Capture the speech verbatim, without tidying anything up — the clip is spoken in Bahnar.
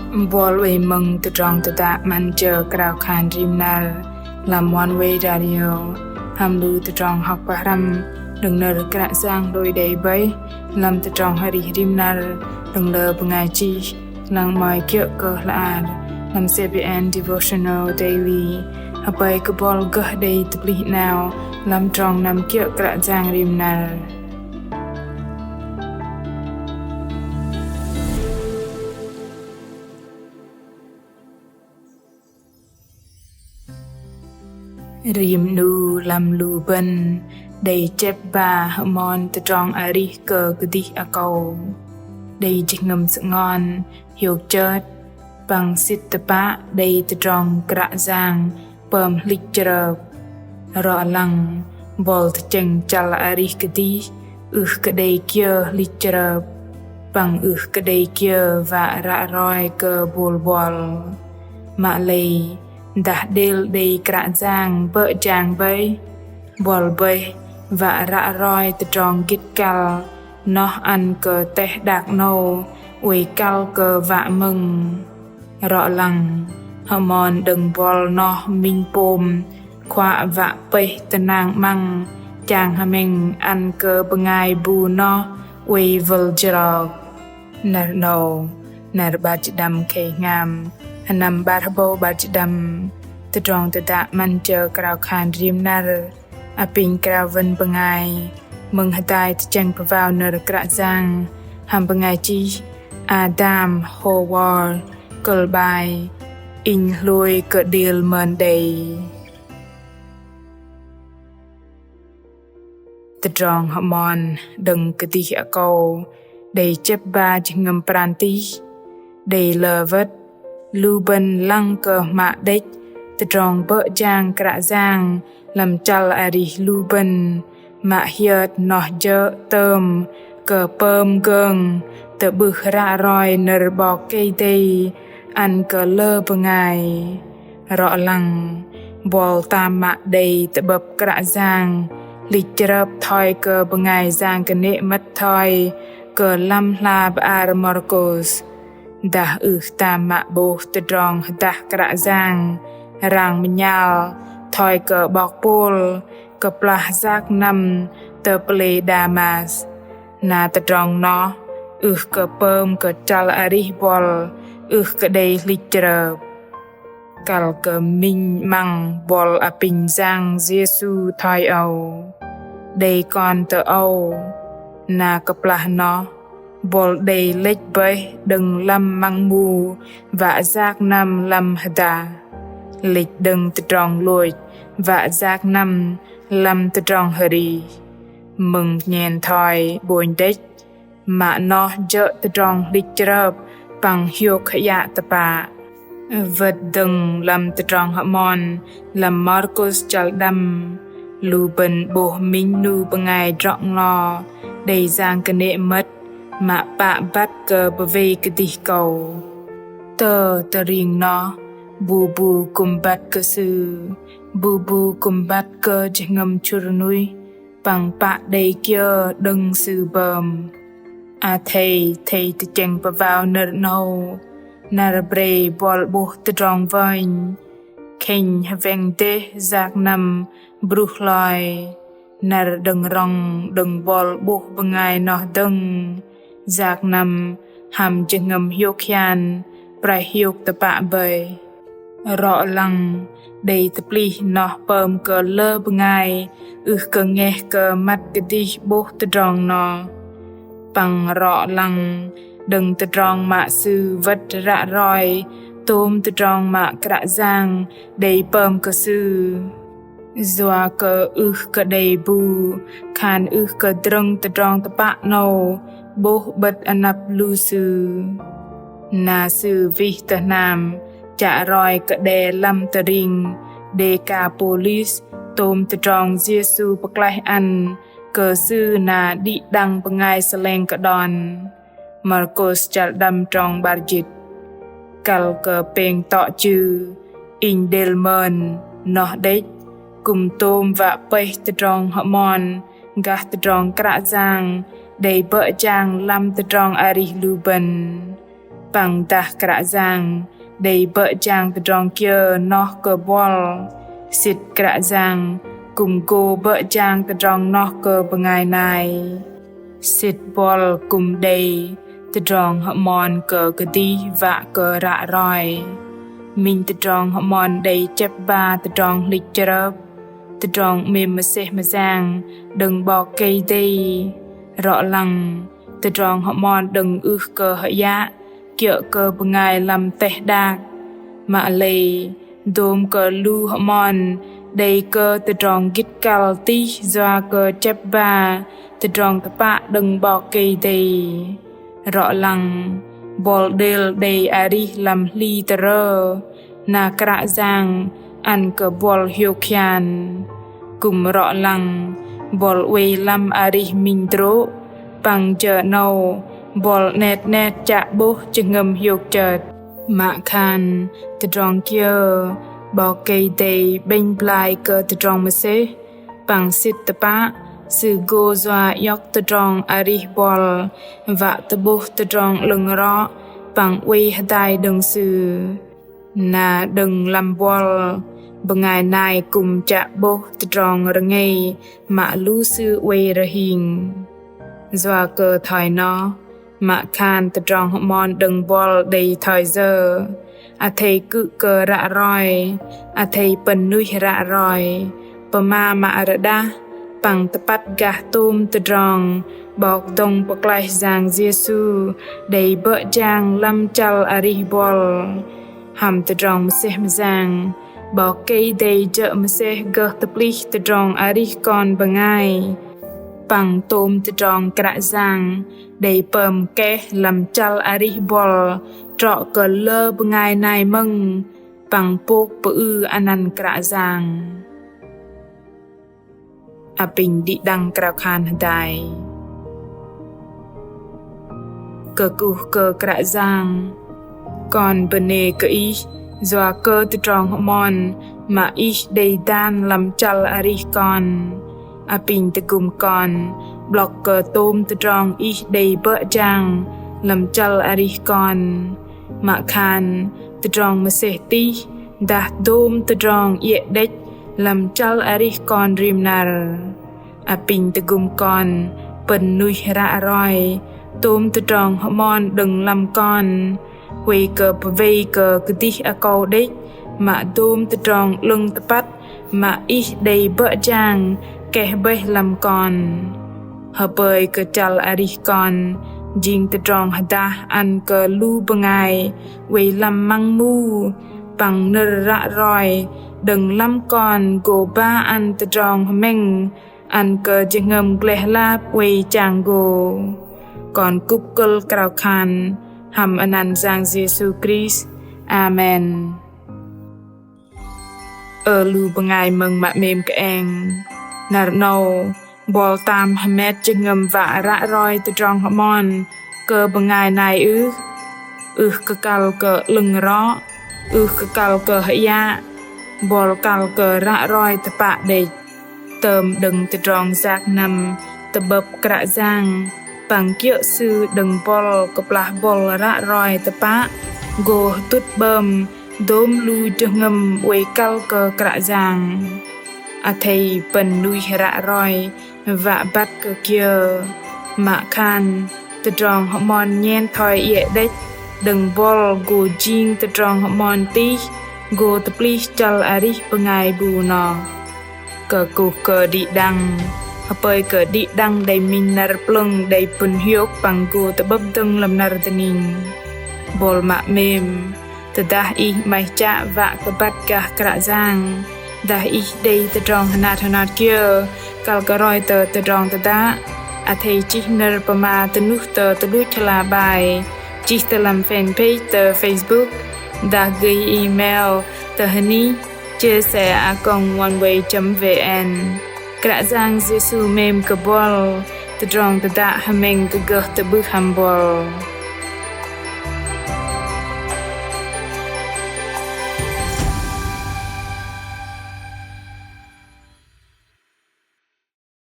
Buăl oei mơ̆ng tơdrong tơdă 'Măn Jơ Krao Khan Rim Năr lăm Oneway Radio hăm lu tơdrong hŏk pơhrăm đơ̆ng nơ̆r Kră Yang hlôi đei bơih lăm tơdrong arih rim năr đơ̆ng lơ bơngai chih, lăng 'mơ̆i kiơ̆ kơ hla ar lăm C B N Devotional Daily. Hơpơi kơ buăl gơh đei tơplih 'nao lăm trong năm kiơ̆ Kră Yang rim năr. Rim 'nu lăm lu bơ̆n đei chĕp ba hơmon tơdrong arih kơ kơdih akâu. Đei jơhngơ̆m sơngon, hiôk chơt, păng sĭt tơpă đei tơdrong Kră Yang pơm hlĭch chrơp. Rŏ lăng, buăl tơchĕng chăl arih kơdih ưh kơ đei kiơ hlĭch chrơp, păng ưh kơ đei kiơ wă ră roi kơ bôl buăl. Mă lei, dah đêl đei Kră Yang bơ̆ jang bơih, buăl bơih wă ră roi tơdrong gĭt kăl noh ăn kơ teh đak 'nâu oei kăl kơ wă mơ̆ng. Rŏ lăng, hơmon đơ̆ng buăl noh minh pôm khuă wă pơih tơnang 'măng chang hơmĕng ăn kơ bơngai bu noh oei wơl jrok. Năr 'nâu, năr 'bar jĭt đăm khei hngam, hơnăm 'bar hơbâu 'bar jĭt đăm, tơdrong tơdă 'Măn Jơ Krao Khan Rim Năr apinh krao wơ̆n bơngai mơ̆ng hơdai tơchĕng pơwao nơ̆r Kră Yang hăm bơngai chih Adam Howard, kơ̆l 'bai: Inh hlôi kơ đêl mơn đei. Tơdrong hơmon đơ̆ng kơdih akâu đei chĕp ba jơhngơ̆m pran tih. Đei lơ wơ̆t, lu bơ̆n lăng kơ hmă đĕch tơdrong bơ̆ jang Kră Yang lăm chăl arih lu bơ̆n, mă hiơt noh jơ̆ tơm kơ pơm gơng tơ'bưh ră roi nơ̆r 'Bok Kei-Dei ăn kơ lơ bơngai. Rŏ lăng, buăl tam mă đei tơ'bơ̆p Kră Yang hlĭch chrơp thoi kơ bơngai yang kơnê̆ mơ̆t thoi kơ lăm hla bơar Markôs. Dah ưh tam mă 'bôh tơdrong hơdah Kră Yang rang mơnhal thoi kơ 'bok Pôl kơplah yak năm tơ pơlei Đamas, na tơdrong noh ưh kơ pơm kơ chăl arih buăl ưh kơ đei hlĭch chrơp. Kăl kơ minh 'măng buăl apinh Yang Yêsu thoi âu: Đei kon tơ âu. Na kơplah noh, buăl đei lĕch bơih đơ̆ng lăm măng mu wă yak năm lăm hơdah, lĕch đơ̆ng tơdrong lôch wă yak năm lăm tơdrong arih. Mơ̆ng nhen thoi 'bônh đĕch, mă noh jơ̆ tơdrong hlĭch chrơp păng hiôk hơyă tơpă. Wơ̆t dơ̆ng lăm tơdrong hơmon lăm Markôs chăl đăm, lu bơ̆n 'bôh minh 'nu bơngai drŏ nglo đei yang kơnê̆ mơ̆t mă pă băt kơ bơwei kơdih kâu. Tơ tơring noh, bu bu kư̆m băt kơ sư, bu bu kư̆m băt kơ jơhngơ̆m chŭr nuih, păng pă đei kiơ đơ̆ng sư bơm. Athei, athei tơchĕng pơwao nơ̆r 'nâu, năr brei buăl 'bôh tơdrong wơnh, khĕnh hơwĕng dêh yak năm bruh hloi. Năr đơ̆ng rŏng đơ̆ng buăl 'bôh bơngai noh dơ̆ng, yak năm hăm jơhngơ̆m hiôk hian praih hiôk tơpă bơih. Rŏ lăng, đei tơplih noh pơm kơ lơ bơngai ưh kơ ngeh kơ măt kơdih 'bôh tơdrong noh. Păng rŏ lăng đơ̆ng tơdrong mă sư wơ̆t ră roi tôm tơdrong mă Kră Yang đei pơm kơ sư. Yua kơ ưh kơ đei bu khan ưh kơ drơ̆ng tơdrong tơpă 'nâu 'bôh 'bơ̆t anăp lu sư. Na sư wih tơ hnam chă roi kơ đe lăm tơring Dekapôlis tôm tơdrong Yêsu pơklaih ăn kơ sư na đĭ đăng bơngai sơleng kơ đon. Markôs chăl đăm trong 'bar jĭt. Kăl kơ pêng tŏ chư, inh đêl mơn noh đĕch, kư̆m tôm wă pơih tơdrong hơmon gah tơdrong Kră Yang đei bơ̆ jang lăm tơdrong arih lu bơ̆n. Păng dah Kră Yang đei bơ̆ jang tơdrong kiơ noh kơ buăl, sĭt Kră Yang kư̆m gô bơ̆ jang tơdrong noh kơ bơngai nai. Sĭt buăl kư̆m đei tơdrong hơmon kơ kơdih wă kơ ră roi. Minh tơdrong hơmon đei chĕp ba tơdrong hlĭch chrơp, tơdrong 'mêm mơsêh mơyang đơ̆ng 'Bok Kei-Dei. Rŏ lăng, tơdrong hơmon đơ̆ng ưh kơ hơyă kiơ̆ kơ bơngai lăm teh đak. Mă lei, dôm kơ lu hơmon đei kơ tơdrong gĭt kăl tih yua kơ chĕp ba tơdrong tơpă đơ̆ng 'Bok Kei-Dei. Rŏ lăng, buăl đêl đei arih lăm hli tơrơ, na Kră Yang ăn kơ buăl hiôk hian. Kư̆m rŏ lăng, buăl oei lăm arih minh drô̆, păng jơ 'nâu buăl 'net 'net chă 'bôh jơhngơ̆m hiôk chơt. Mă khan tơdrong kiơ 'Bok Kei-Dei 'bĕnh blai kơ tơdrong mơsêh, păng sĭt tơpă, Sư gô yua iŏk tơdrong arih buăl wă tơ'bôh tơdrong 'lơ̆ng rŏ păng oei hơdai đơ̆ng Sư. Na đơ̆ng lăm buăl, bơngai nai kư̆m chă 'bôh tơdrong rơngei mă lu sư oei rơhing. Yua kơ thoi noh, mă khan tơdrong hơmon đơ̆ng buăl đei thoi yơ. Athei kư̆m kơ ră roi, athei pơ̆n nuih ră roi, pơma mă rơđah, păng tơpăt gah tôm tơdrong 'Bok dŏng pơklaih Yang Yêsu đei bơ̆ jang lăm chăl arih buăl. Hăm tơdrong mơsêh mơyang, 'Bok Kei-Dei jơ̆ mơsêh gơh tơplih tơdrong arih kon bơngai. Păng tôm tơdrong Kră Yang đei pơm keh lăm chăl arih buăl trŏ kơ lơ bơngai nai mơ̆ng, păng pôk pơư anăn Kră Yang. Apinh đĭ đăng krao khan hơdai. Kơkuh kơ Kră Yang, kon bơnê kơ Ih yua kơ tơdrong hơmon mă Ih đei dan lăm chăl arih kon. Apinh tơgŭm kon 'blŏk kơ tôm tơdrong Ih đei bơ̆ jang lăm chăl arih kon. Mă khan tơdrong mơsêh tih dah dôm tơdrong iĕ đĕch lăm chăl arih kon rim năr. Apinh tơgŭm kon pơ̆n nuih ră roi tôm tơdrong hơmon đơ̆ng lăm kon, huay kơ pơwei kơ kơdih akâu đĕch mă dôm tơdrong 'lơ̆ng tơpăt mă Ih đei bơ̆ jang keh bơih lăm kon. Hơpơi kơ chăl arih kon jing tơdrong hơdah ăn kơ lu bơngai oei lăm măng mu, păng nơ̆r ră roi đơ̆ng lăm kon gô ba ăn tơdrong hơmĕng ăn kơ jơhngơ̆m gleh lap oei chang gô. Kon kŭp kơ̆l krao khan hăm anăn Yang Yêsu Krist. Amen. Ơ lu bơngai mơ̆ng mă 'mêm kơeng. Năr 'nâu, buăl tam hơmet jơhngơ̆m wă ră roi tơdrong hơmon kơ bơngai nai ưh? Ưh kơ kăl kơ 'lơ̆ng rŏ, ưh kơ kăl kơ hơyă, buăl kăl kơ ră roi tơpă đĕch. Tơm đơ̆ng tơdrong yak năm tơ'bơ̆p Kră Yang, păng kiơ̆ Sư đơ̆ng buăl kơplah buăl ră roi tơpă, gô hơtŭt 'bơm dôm lu jơhngơ̆m oei kăl kơ Kră Yang. Athei pơ̆n nuih ră roi wă băt kơ kiơ, mă khan tơdrong hơmon nhen thoi iĕ đĕch đơ̆ng buăl gô jing tơdrong hơmon tih gô tơplih chăl arih bơngai bu noh. Kơkuh kơ đĭ đăng, hơpơi kơ đĭ đăng đei minh năr plơ̆ng đei pŭn hiôk păng gô tơ'bơ̆p dơ̆ng lăm năr dơning. Buăl mă 'mêm, tơdah ih 'maih chă wă kơ băt gah Kră Yang, dah ih đei tơdrong hơnat hơnat kiơ kăl kơ roi tơ tơdrong tơdă, athei chih nơ̆r pơma tơnuh tơ tơluch hla bơar, chih tơ lăm fanpage tơ Facebook, dah gơih email tơ hơnih chia sẻ a còng oneway chấm vn. Kră Yang Yêsu 'mêm kơ buăl, tơdrong tơdă hơmĕng kơ gơh tơ'bưh hăm buăl.